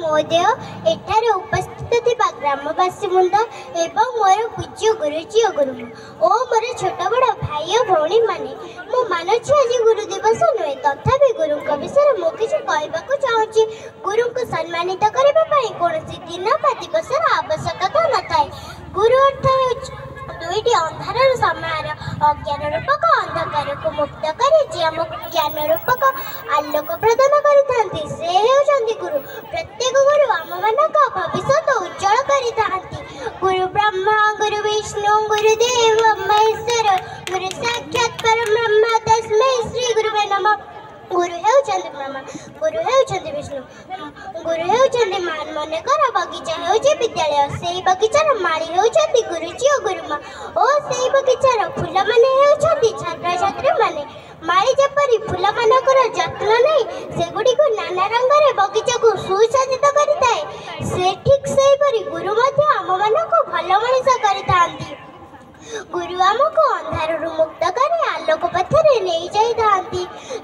ମହୋଦୟ, ଏଠାରେ ଉପସ୍ଥିତ ଥିବା ଗ୍ରାମବାସୀ ବୃନ୍ଦ ଏବଂ ମୋର ପୂଜ୍ୟ ଗୁରୁଜୀ ଓ ଗୁରୁମା ଓ ମୋର ଛୋଟ ବଡ଼ ଭାଇ ଓ ଭଉଣୀମାନେ, ମୁଁ ମାନୁଛି ଆଜି ଗୁରୁ ଦିବସ ନୁହେଁ, ତଥାପି ଗୁରୁଙ୍କ ବିଷୟରେ ମୁଁ କିଛି କହିବାକୁ ଚାହୁଁଛି। ଗୁରୁଙ୍କୁ ସମ୍ମାନିତ କରିବା ପାଇଁ କୌଣସି ଦିନ ବା ଦିବସର ଆବଶ୍ୟକତା ନଥାଏ। ଗୁରୁ ଅର୍ଥ ହେଉଛି ଦୁଇଟି ଅନ୍ଧାରର ସମାହାର। ଅଜ୍ଞାନ ରୂପକ ଅନ୍ଧକାରକୁ ମୁକ୍ତ କରି ଯିଏ ଆମକୁ ଜ୍ଞାନ ରୂପକ ଆଲୋକ ପ୍ରଦାନ କରିଥାନ୍ତି, ସେ ହେଉଛନ୍ତି ଗୁରୁ। ପ୍ରତ୍ୟେକ ଗୁରୁ ଆମମାନଙ୍କ ଭବିଷ୍ୟତ ଉଜ୍ଜଳ କରିଥାନ୍ତି। ଗୁରୁ ବ୍ରହ୍ମା, ଗୁରୁ ବିଷ୍ଣୁ, ଗୁରୁଦେବ ମହେଶ୍ୱର, ଗୁରୁ ସାକ୍ଷାତ ପରବ୍ରହ୍ମ, ତସ୍ମୈ ଶ୍ରୀ ଗୁରୁବେ ନମଃ। ଗୁରୁ ହେଉଛନ୍ତି ବ୍ରହ୍ମା, ଗୁରୁ ହେଉଛନ୍ତି ବିଷ୍ଣୁ, ଗୁରୁ ହେଉଛନ୍ତି ମହାନ। ମନେକର ବଗିଚା ହେଉଛି ବିଦ୍ୟାଳୟ, ସେଇ ବଗିଚାର ମାଳି ହେଉଛନ୍ତି ଗୁରୁଜୀ ଓ ଗୁରୁମା ଓ ସେଇ ବଗିଚାର ଫୁଲମାନେ ହେଉଛନ୍ତି ଛାତ୍ରଛାତ୍ରୀମାନେ। ମାଳି ଯେପରି ଫୁଲମାନଙ୍କର ଯତ୍ନ ନେଇ ସେଗୁଡ଼ିକୁ ନାନା ରଙ୍ଗରେ ବଗିଚାକୁ ସୁସଜ୍ଜିତ କରିଥାଏ, ସେ ଠିକ୍ ସେହିପରି ଗୁରୁ ମଧ୍ୟ ଆମମାନଙ୍କୁ ଭଲ ମଣିଷ କରିଥାନ୍ତି। ଗୁରୁ ଆମକୁ ଅନ୍ଧାରରୁ ମୁକ୍ତ କରି ଆଲୋକ ପଥରେ ନେଇଯାଇଥାନ୍ତି।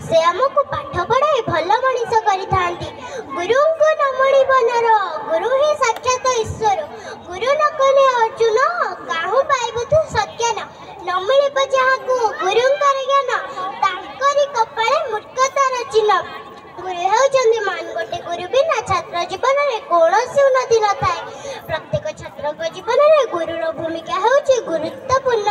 ସେ ଆମକୁ ପାଠ ପଢ଼ାଇ ଭଲ ମଣିଷ କରିଥାନ୍ତି। ଗୁରୁଙ୍କୁ ନ ମଣିବ ନର, ଗୁରୁ ହିଁ ସାକ୍ଷାତ ଈଶ୍ୱର। ଗୁରୁ ନ କଲେ ଅର୍ଜୁନ, କାହୁଁ ପାଇବୁ ତୁ ସଜ୍ଞାନ? ନ ମିଳିବ ଯାହାକୁ ଗୁରୁଙ୍କର ଜ୍ଞାନ, ତାଙ୍କରି କପାଳେ ମୂର୍ଖତାର ଚିହ୍ନ। ଗୁରୁ ହେଉଛନ୍ତି ମହାନ। ଗୋଟେ ଗୁରୁ ବିନା ଛାତ୍ର ଜୀବନରେ କୌଣସି ଉନ୍ନତି ନଥାଏ। ପ୍ରତ୍ୟେକ ଛାତ୍ରଙ୍କ ଜୀବନରେ ଗୁରୁର ଭୂମିକା ହେଉଛି ଗୁରୁତ୍ୱପୂର୍ଣ୍ଣ।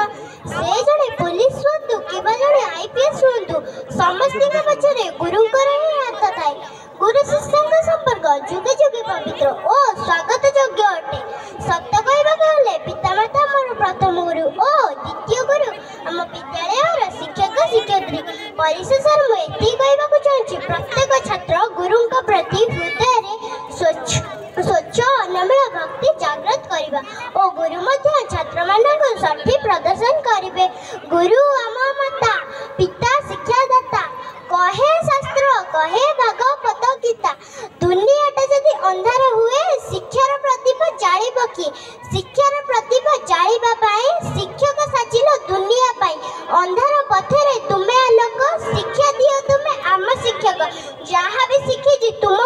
ସେ ଜଣେ ପୋଲିସ ହୁଅନ୍ତୁ କିମ୍ବା ଜଣେ IPS ହୁଅନ୍ତୁ, ସମସ୍ତଙ୍କ ପଛରେ ଗୁରୁଙ୍କର ହିଁ ହାତ ଥାଏ। ଗୁରୁ ଶିଷ୍ୟଙ୍କ ସମ୍ପର୍କ ଯୁଗେ ଯୁଗେ ପବିତ୍ର ଓ ସ୍ୱାଗତ ଯୋଗ୍ୟ ଅଟେ। ସତ କହିବାକୁ ହେଲେ ପିତାମାତା ମୋର ପ୍ରଥମ ଗୁରୁ ଓ ଦ୍ୱିତୀୟ ଗୁରୁ ଆମ ବିଦ୍ୟାଳୟର ଶିକ୍ଷକ ଶିକ୍ଷୟିତ୍ରୀ। ପରିଶେଷରେ ମୁଁ ଏତିକି କହିବାକୁ ଚାହୁଁଛି, ପ୍ରତ୍ୟେକ ଛାତ୍ର ଗୁରୁଙ୍କ ପ୍ରତି ହୃଦୟରେ ସ୍ୱଚ୍ଛ ଅନମିଳ ଭକ୍ତି ଜାଗ୍ରତ କରିବା ଓ ଗୁରୁ ମଧ୍ୟ ଛାତ୍ରମାନଙ୍କୁ ସଠିକ୍ ପ୍ରଦର୍ଶନ କରିବେ। ଗୁରୁ ଆମ ମାତା, ପିତା ଶିକ୍ଷାଦାତା, କହେ ଶାସ୍ତ୍ର, କହେ ଭାଗବତ ଗୀତା। ଦୁନିଆଟା ଯଦି ଅନ୍ଧାର ହୁଏ, ଶିକ୍ଷାର ପ୍ରଦୀପ ଜାଳିବ କିଏ? ଶିକ୍ଷାର ପ୍ରଦୀପ ଜାଳିବା ପାଇଁ ଶିକ୍ଷକ ସାଜିଲ ଦୁନିଆ ପାଇଁ। ଅନ୍ଧାର ପଥରେ ତୁମେ ଆଲୋକ, ଶିକ୍ଷା ଦିଅ ତୁମେ ଆମ ଶିକ୍ଷକ। ଯାହା ବି ଶିଖିଛି ତୁମ